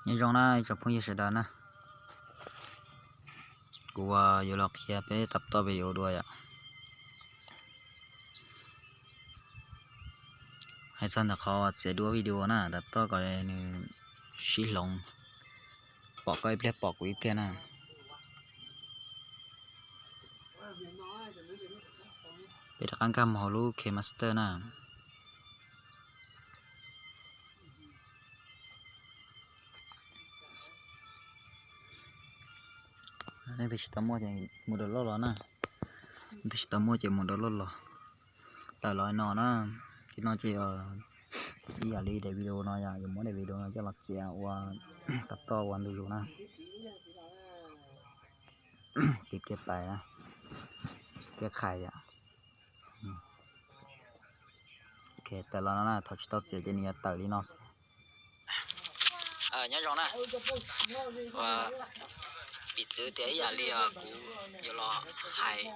Nyob zoo na ib tsoom phooj ywg sawv daws na, kuv yuav los qhia peb tab toj video dua yom. Hais txog ntawm qhov txiav duab video na, tab toj kom nws sib hloov, pom koj ib pliag pom kuv ib pliag na. Peb rov qab nkag mus hauv lub KineMaster na. Leej twg tsis tau muaj ces mus download los na. Leej twg tsis tau muaj ces mus download los. Tawm los no na. Li no ces ib yam li daim video no yom, yuav muab daim video no coj los txiav ua tab toj ua ntu zus na. Ces kiag pais na, kiag qhais yom. Tawm los no na, thaum tsis tau txiav ces nws yuav tawm li no xwb. Nyob zoo na, piv txwv tias ib yam li kuv yuav los hais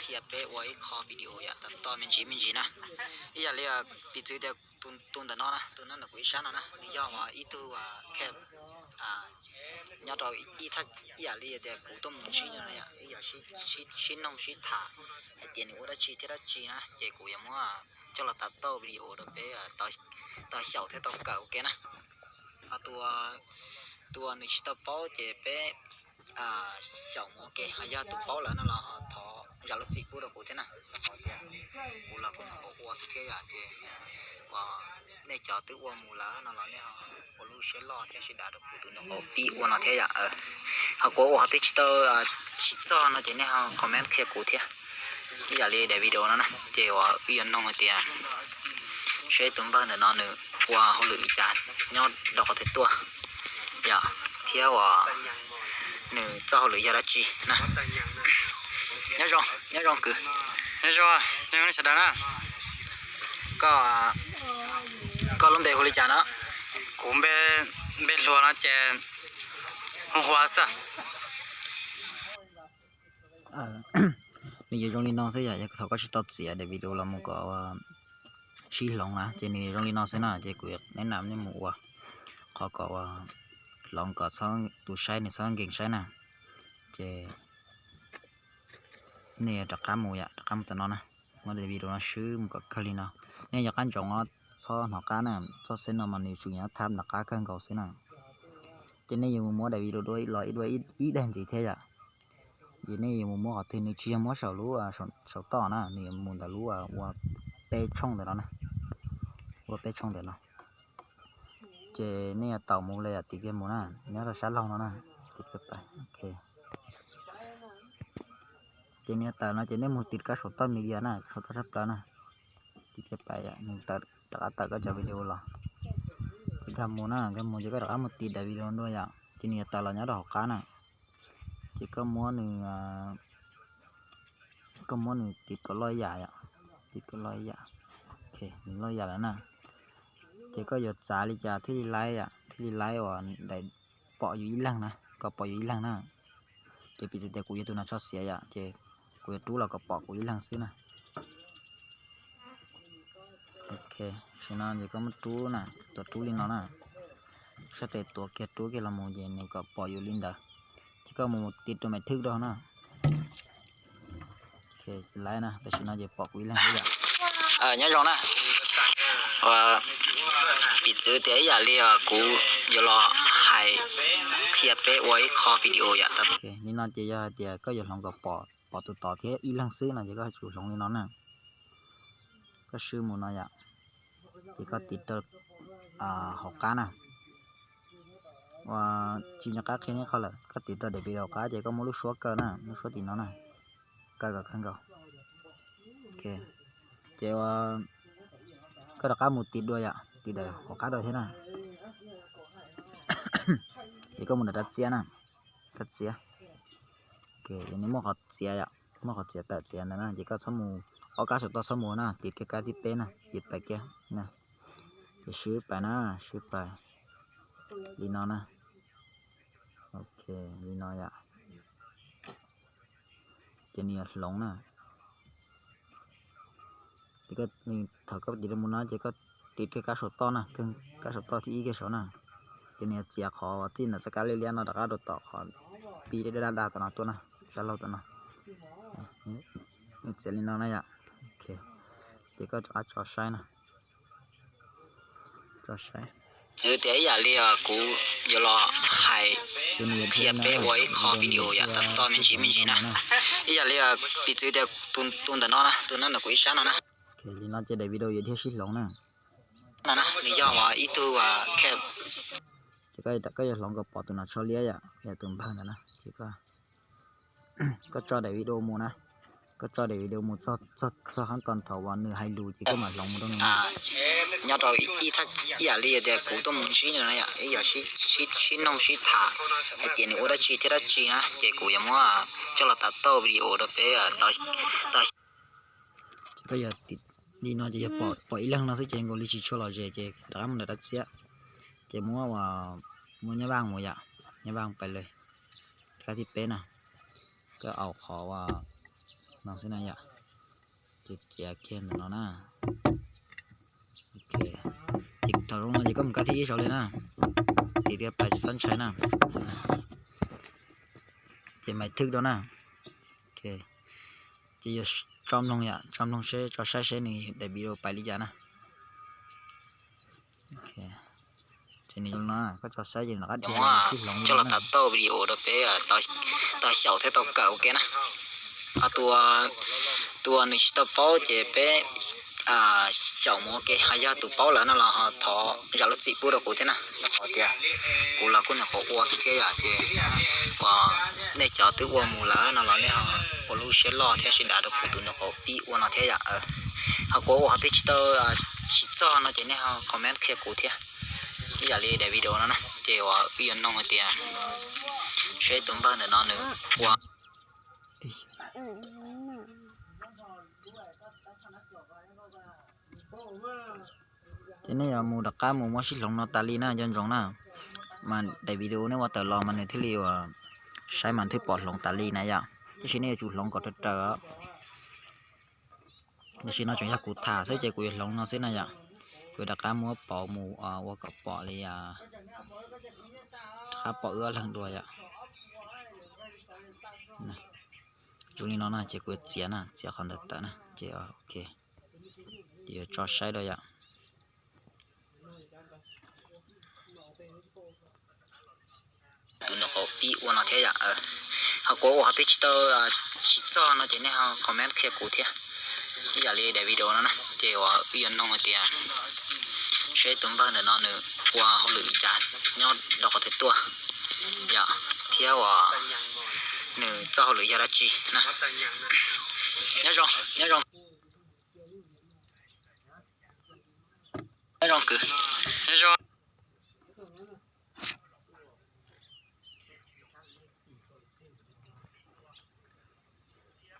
qhia peb ua ib qho video yam tab toj me ntsis me ntsis na. Ib yam li piv txwv tias tus ntawm no na, tus no ntawm kuv ib sab no na, nws yog ib tug nyob rau ib thaj, ib yam li tias kuv tuaj mus ntsib no na yom, ib yam sib noog sib tham hais tias nws ua dab tsi thiab dab tsi na, ces kuv yuav muab coj los tab toj video rau peb tau xyaum thiab tau kawm ua ke na. Ho tus uas nws tsis tau paub ces peb xyaum mus ua ke, ho yog tus paub lawm no los thov zam lub txim pub rau kuv thiab na, rau qhov tias kuv los kuv ua ua xwb thiab yom, ces uas nej cov twb ua mus lawm no los nej ho ua lub siab loj thiab sib dav rau kuv tus nus qaum pib ua no thiab yom. Ho kuv ua qhov twg tsis tau, tsis txog no ces nej ho comment qhia kuv thiab. Ib yam li daim video no na, ces uas wb yuav noog hais tias seb tus npawg ntawm no nws ua hauj lwm li cas nyob rau qhov twg tuaj yom, thiab uas nws txoj hauj lwm yog dab tsi na. Nyob zoo, nyob zoo kwv. Nyob zoo, nyob zoo sawv daws na. Koj, koj lub npe hu li cas no? Kuv npe, npe hluas no ces hu Huas xwb. Nws yuav zoo li no xwb yom, yog thaum koj tsis tau txiav daim video los mus kom sib hloov na ces nws yuav zoo li no xwb na, ces kuv yuav ev nam nej mus ua qhov kom hloov kom tus saib nws txhob nkees saib na. Ces nej yuav rov qab mus yom, rov qab mus tom no na, muab daim video no swb mus kom kawg li no. Nej yuav qab ntsoov os, txhob hnov qab na, txoj xeeb no mas nws tsuas nyob thab nram qab kawg nkaus xwb na. Ces nej yuav mus muab daim video dua los ib daim ntxiv thiab yom. Ces nej yuav mus muab qhov twg, nws tsis yog muab saum lub, saum toj na, nws yuav mus ntawm lub ua peb tshooj ntawm no na, ua peb tshooj ntawm no. Ces nej yuav tau mus li yom, tiv kiag mus na, nyob rau sab laug no na, tiv kiag pais, ok. Ces nej yuav tau no ces nej mus tiv kab saum toj media na, kab saum toj sab plaws na, tiv kiag pais yom, nws rov qab tawm koj cov video los. Ces nkag mus na, nkag mus ces koj rov qab mus tiv daim video dua yom, ces nws yuav tawm los nyob rau hauv qab na. Ces koj muab nws, koj muab nws tiv kom loj yam yom, tiv kom loj yam, ok, nws loj yam lawm na. Ces koj yuav txav li cas thiaj li laib yom, thiaj li laib uas daim pom yus ib leeg na, kom pom yus ib leeg na. Ces piv txwv tias kuv yog tus no tso xiav yom, ces kuv yuav rub los kom pom kuv ib leeg xwb na. Ok, tam sim no ces koj muab rub na, tuav rub li no na. Sab tes tuav kiag rub kiag los mus ces nws kom pom yus li ntawd. Ces koj mus tiv rau maiv thwj rau na. Tsis laib na, tam sim no ces pom kuv ib leeg xwb yom. Nyob zoo na. Piv txwv tias ib yam li kuv yuav los hais qhia peb ua ib qho video yom. Li no ces yog hais tias koj yuav hloov kom pom, pom tus tod thiab ib leeg xwb no ces koj tsum hloov li no na. Koj swb mus no yom, ces koj tiv rau hauv qab na. Ua tsis nco qab qhia nej qhov lawm, koj tiv rau daim video hauv qab ces koj muab lub suab kaw na, lub suab tim no na, kaw kom kawg nkaus. Ok, ces ua koj rov qab mus tiv dua yom, tiv daim hauv qab dua thiab na. Ces koj mus nram rab txiab na, rab txiab. Ok, yog nej muaj qhov txiav yom, muaj qhov txiav tawm txiav ntawd na ces koj txhob mus, ob kab saum toj txhob mus na, tiv kiag kab thib peb na, tiv pais kiag na. Ces swb pais na, swb pais li no na. Ok, li no yom. Ces nws yuav hloov na. Ces thaum koj tiv rau mus no ces koj tiv kiag kab saum toj na, kab saum toj thib ib kiag saud na. Ces nws yuav txiav qhov txij ntawm txoj kab liab liab no rov qab rau tom qhov pib daj daj tom no tuaj na, sab laug tom no. Txiav li no na yom. Ces koj rov qab tso saib na. Tso saib. Txwv tias ib yam li kuv yuav los hais qhia peb ua ib qho video yam tau toj me ntsis me ntsis na. Ib yam li piv txwv tias tus ntawm no na, tus no ntawm kuv ib sab no na. Li no ces daim video yuav dhia sib hloov na. Nws yog ib tug ces koj yuav hloov kom pom tus no tsho liab yom, yog tus npawg ntawd na. Ces koj tso daim video mus na, koj tso daim video mus txog qhov thaum uas nws hais lus ces koj mam hloov mus rau nws. Nyob rau ib yam li tias kuv tuaj mus ntsib nws na yom, ib yam sib noog sib tham hais tias nws ua dab tsi thiab dab tsi na, ces kuv yuav muab coj los tau tau video rau peb tau. Ces koj yog li no ces yog pom ib leeg no xwb ces nkaus li tsis tshua lom zem ces rov qab mus nram dab txiab. Ces muab ua, muab nyab vaj mus yom, nyab vaj pais li. Kab thib peb na, koj au qhov uas no xwb na yom. Ces txiav kiag ntawm no na. Ces thaum zoo no ces koj mus kab thib ib saud li na. Tiv kiag pais xob ntshai na. Ces maiv thwj rau na. Ces yuav tso mloog yom, tso mloog seb, tso saib seb nws daim video pais li cas na. Ces nws zoo no, koj tso saib ces nws rov qab dhia sib hloov coj los tau tau video rau peb tau xyaum thiab tau kawm ua ke na. Ho tus uas nws tsis tau paub ces peb xyaum mus ua ke, ho yog tus paub lawm no los ho thov zam lub txim pub rau kuv thiab na. Qhov tias kuv los kuj nyuam qhuav ua xwb thiab yom, ces uas nej cov twb ua mus lawm no los nej ho ua lub siab loj thiab siab dav rau kuv tus nyuam qhuav pib ua no thiab yom. Ho kuv ua qhov twg tsis tau, tsis txog no ces nej ho comment qhia kuv thiab. Ib yam li daim video no na ces uas wb yuav noog hais tias seb tus npawg ntawm no nws ua Ces nej yuav mus rov qab mus muab sib hloov no tas li na, nco ntsoov na. Mas daim video nej ua tawm los mas nws thiaj li uas saib mas nws thiaj pom hloov tas li na yom. Tab sis nej yuav tsum hloov kom raws raws. Tab sis no tseem yog kuv tham xwb ces kuv yuav hloov no xwb na yom. Kuv yuav rov qab muab pauv mus ua kom pom li, rov qab pom wb ob leeg dua yom. Zoo li no na ces kuv yuav txiav na, txiav qhov ntawd tawm na ces ok. Ces yuav tso saib dua yom. Tus nyuam qhuav pib ua no thiab yom. Ho kuv ua qhov twg tsis tau, tsis txog no ces nej ho comment qhia kuv thiab. Ib yam li daim video no na ces uas wb yuav noog hais tias seb tus npawg ntawm no nws ua hauj lwm li cas nyob rau qhov twg tuaj yom, thiab uas nws txoj hauj lwm yog dab tsi na. Nyob zoo, nyob zoo. Nyob zoo kwv. Nyob zoo.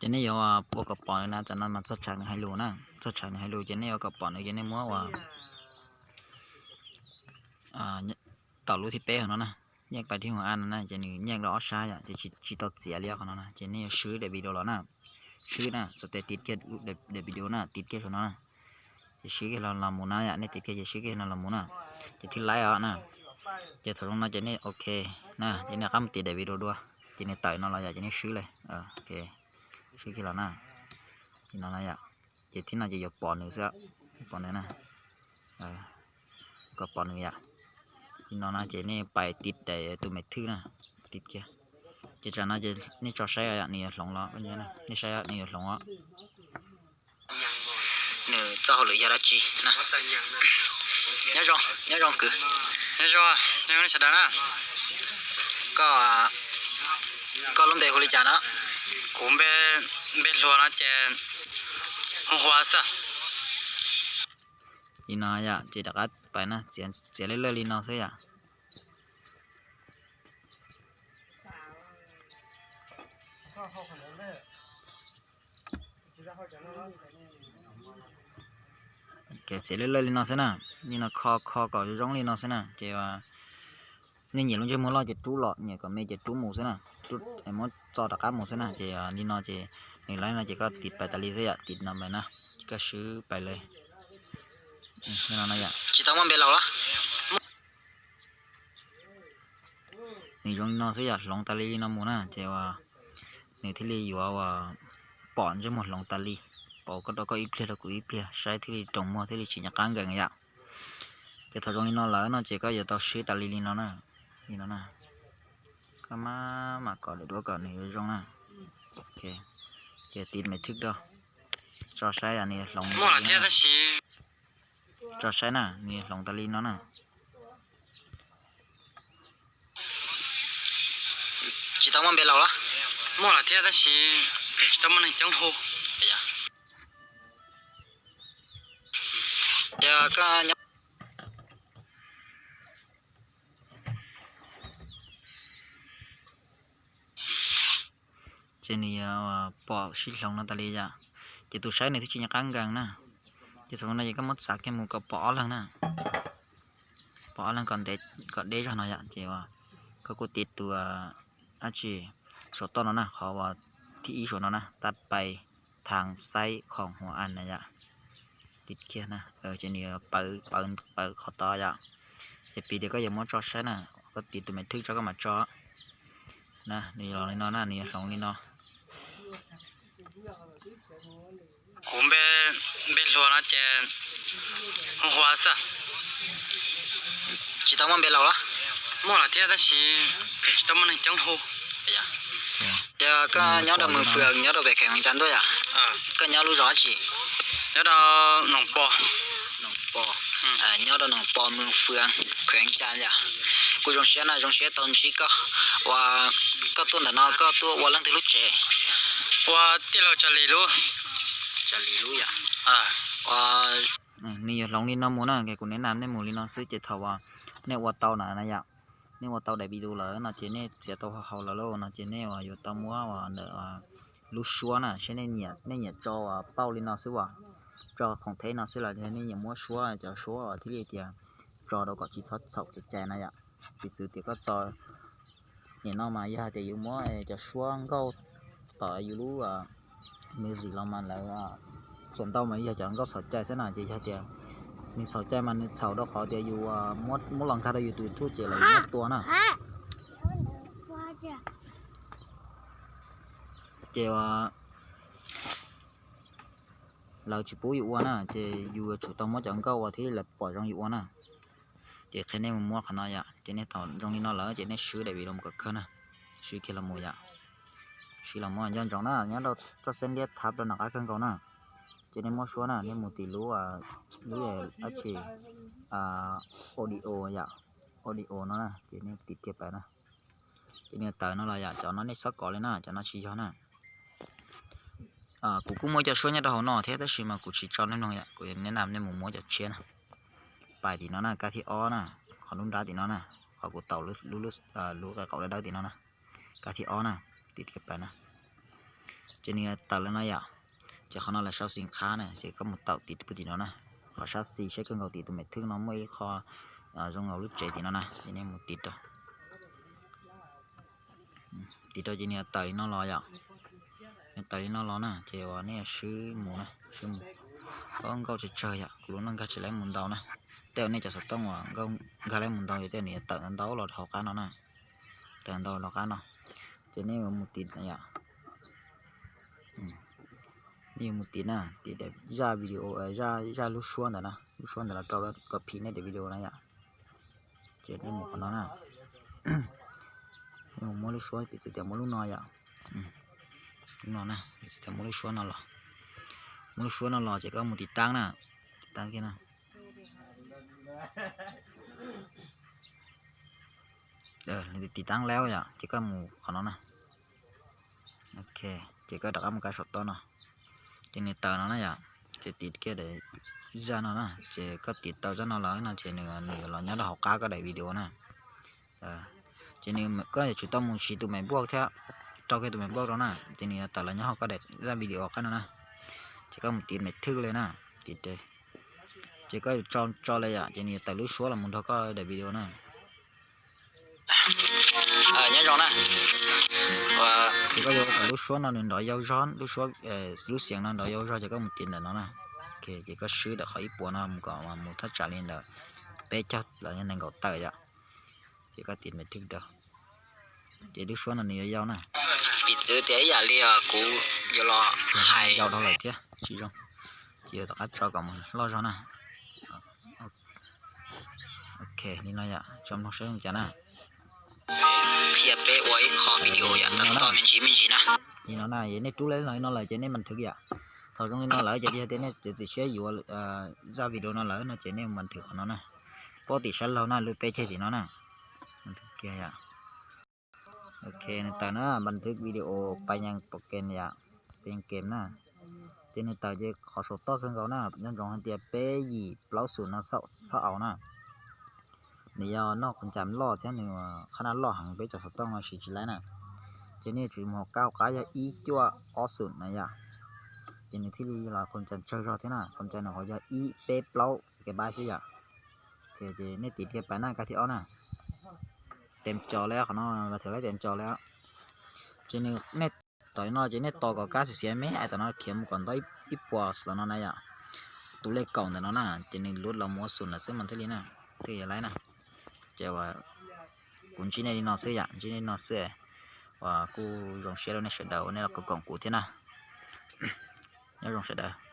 Ces nej yuav ua kom pom nws na, tam no mas txog tsam nws hais lus na, txog tsam nws hais lus ces nej yuav kom pom nws ces nej muab ua tom lub thib peb hauv no na, nyeej pais thib hauv a no na, ces nws nyeej rau ob sab yom, ces tsis tau txiav li qhov no na, ces nej yuav swb daim video los na, swb na, xav tias tiv kiag daim video na, tiv kiag saum no na. Ces swb kiag los los mus na yom, nej tiv kiag ces swb kiag no los mus na, ces thiaj laib os na. Ces thaum zoo no ces nej ok na, ces nej rov qab mus tiv daim video dua, ces nws tawm no los yom, ces nej swb li, swb kiag los na. Li no na yom, ces thib no ces yuav pom nws xwb, yuav pom nws na, kom pom nws yom. Li no na ces nej pais tiv daim tus mem thwj na, tiv kiag. Ces tsam no ces nej tso saib yom, nws yuav hloov los, nej saib nws yuav hloov os. Nws txoj hauj lwm yog dab tsi na? Nyob zoo, nyob zoo kwv. Nyob zoo, nyob zoo sawv daws na. Koj, koj lub npe hu li cas na? Kuv npe, npe hluas no ces hu Hua xwb. Li no yom, ces rov qab pais na, txiav lawj lawj li no xwb yom. Txiav lawj lawj li no xwb na, li no kho kho kom zoo zoo li no xwb na, ces nej nyiam lub ntsej muag loj ces rub los, nyiam kom me ces rub mus xwb na, muab txo rov qab mus xwb na, ces li no ces nws laib no ces koj tiv pais tas li xwb yom, tiv no pais na, ces koj swb pais li. Tsis tau muaj npe laus los? Nws zoo li no xwb yom, hloov tas li li no mus na ces uas nws thiaj li yuav uas pom ntsej muag hloov tas li, pom koj rau koj ib pliag rau kuv ib pliag saib thiaj li roos muag thiaj li tsis nco qab nkees yom. Ces thaum zoo li no lawm no ces koj yuav tau swb tas li li no na, li no na. Koj mam mam kom lwm duab kom nws yuav zoo na. Ces tiv me thwj rau, tso saib nws hloov, tso saib na, nws hloov tas li no na. Tsis tau muaj npe laus los? Muaj lawm thiab tab sis tsis tau muaj neeg coob hu. Ces nws yuav pom sib hloov no tas li yom. Ces tus saib nws twb tsis nco qab nkees na. Ces thaum no ces koj muab txav kiag mus kom pom ob leeg na, pom ob leeg kom deb zog no yom. Ces koj kuj tiv tus dab tsi saum toj no na, qhov uas thib ib saum no na, tap pais thaav xaib khoom huv as na yom. Tiv kiag na, ces nws pawv pawv qhov tod yom. Ces piv tias koj yuav muab tso saib na, koj tiv tus me thwj tso koj mam tso na. Nws los li no na, nws yuav hloov li no. Kuv npe, npe hluas no ces hu Hua xwb. Tsis tau muaj npe laus los? Muaj lawm thiab tab sis tsis tau muaj neeg coob hu. Ces koj nyob rau Mws Fwm nyob rau pem Kheem Ca ntuj yom? Koj nyob lub zos dab tsi? Nyob rau Noom Pos. Nyob rau Noom Pos Mws Fwm Kheem Ca yom. Kuv zoo siab na, zoo siab tau ntsib koj. Uas koj tuaj ntawm no koj tuaj ua leej twg lub tsev? Ua tij laug Tsa Lis lub. Tsa Lis lub yom. Nws yuav hloov li no mus na, kuv nim nam nej mus li no xwb ces thaum uas nej ua tau na na yom, nej ua tau daim video lawm no ces nej txiav tau hau lawm lauj no ces nej uas yuav tau muab uas ntawm lub suab na, seb nej nyiam tso uas pauj li no xwb as, tso khoom theb no xwb los nej nyiam muab suab, cov suab uas thiaj li tias tso rau kom tsis txhob txhaum kev cai na yom. Piv txwv tias koj txo nim no mas yog hais tias yus muab cov suab nkauj tom yus lub music los mas lawv txuas ntau mas yog cov nkauj txhaum cai xwb na, ces yog tias nws txhaum cai mas nws txhaum rau qhov tias yus muab los nkag rau yus tus YouTube ces lawv muab tua na. Ces lawv tsis pub yus ua na, ces yus yuav tsum tau muab cov nkauj uas thiab lawv pom zoo yus ua na. Ces qhia nej mus muab qhov no yom, ces nej tau zoo li no lawm ces nej swb daim video mus kom kawg na, swb kiag los mus yom, swb los muab nco ntsoov na, nyob rau txoj xeeb liab thab rau nram qab kawg nkaus na. Ces nej muab suab na, nej mus tim lub, lub dab tsi, audio yom, audio no na, ces nej tiv kiag pais na. Ces nws tawm no los yom, cov no nej txhob kov li na, cov no tsis yog na. Kuv kuj muaj cov suab nyob rau hauv no thiab tab sis mas kuv tsis tso nej mloog yom, kuv nim nam nej mus muab cov tshiab na. Pais tim no na, kab thib ob na, qhov lub nrab tim no na, qhov kuv taus lub qe qaum dawb dawb tim no na, kab thib ob na, tiv kiag pais na. Ces nws tawm lawm no yom, ces qhov no lawv sau xim qhab na, ces koj mus taum tiv pw tim no na, qhov sab xis saib kawg nkaus tim tus me thwj no muaj ib qho zoo nkaus lub tsev tim no na, ces nej mus tiv rau. Tiv rau ces nws tawm li no los yom, nws tawm li no los na, ces uas nej swb mus na, swb mus. Koj nkauj tsawg tsawg yom, kuv lub no nkag tsis laib mus ntau na. Tej uas nej cov xov tooj uas nkag laib mus ntau yom, tej nws tawm ntau los hauv qab no na, tawm ntau los qab no. Ces nej yuav mus tiv yom, nej yuav mus tiv na, tiv zaj video, zaj lub suab ntawd na, lub suab ntawd los rau kom phim nej daim video na yom. Ces nej mus qhov no na, nej mus muab lub suab, piv txwv tias muab lub no yom, lub no na, piv txwv tias muab lub suab no los, muab lub suab no los ces koj mus tiv taab na, tiv taab kiag na. Tiv taab lawm yom, ces koj mus qhov no na. Ok, ces koj rov qab mus kab saum toj no, ces nws tawm no na yom, ces tiv kiag daim zaj no na, ces koj tiv tau zaj no lawm no ces nws, nws yuav los nyob rau hauv qab koj daim video na. Ces nws, koj yuav tsum tau mus siv tus maiv npuaj thiab, rau kiag tus maiv npuaj rau na, ces nws yuav tawm los nyob hauv koj daim zaj video qab no na. Ces koj mus tiv maiv thwj li na, tiv, ces koj yuav tso li yom, ces nws yuav tawm lub suab los mus nrog koj daim video na. Nyob zoo na. Ces koj yuav kom lub suab no nws nrov yau zog, lub suab, lub xiav no nrov yau zog ces koj mus tiv ntawm no na. Ces koj swb ntawm qhov ib puas no mus kom mus thaj tsam li ntawm peb caug los yog nees nkaum tawm yom. Ces koj tiv maiv thwj rau. Ces lub suab no nws yuav yau na. Piv txwv tias ib yam li kuv yuav los hais yau dhau lawm thiab tsis zoo, ces yuav rov qab tso kom mus loj zog na. Ok, li no yom, tso mloog saib zoo cas na. Qhia peb ua ib qho video yom, tau me ntsis me ntsis na. Li no na, yog nej rub lawm no lawm ces nej npas thwv yom. Thaum zoo li no lawm ces yog tias nej txiav txim siab yuav zaj video no lawm no ces nej npas thwv qhov no na. Pob tim sab laug na, lub peb ceg tim no na. Npas thwv kiag yom. Ok, nws tawm na, npas thwv video pab yeej pom ke yom, pab yeej kem na. Ces nws tawm ces qhov saum toj kawg nkaus na, nco ntsoov hais tias peb yim plaub xum no txhob aus na. Nws yog noj qhov ncas loj thiab nws qhab naj loj heev, peb cov xov tooj no siv tsis laib na. Ces nej tsum mus hauv qab, hauv qab yog ib cuaj ob xum na yom. Ces nws thiaj li los qhov ncas tsawg zog thiab na, qhov ncas no qhov yog ib peb plaub kb xwb yom. Ces nej tiv tiag pab na, kab thib ob na. Tes cos lawm qhov no, npas thwv laib tes cos lawm. Ces nws, nej tom no ces nej tos kom kab xiav xiav me me tom no khiav mus kom ntau ib puas tom no na yom. Tus lej kaum ntawm no na, ces nws luv los mus ua xum lawm xwb mas thiaj li na, thiaj yuav laib na. Ces uas kuv ntsib nej li no xwb yom, ntsib nej li no xwb. Uas kuj zoo siab rau nej sawv daws uas nej los koom kuv thiab na. Nyob zoo sawv daws.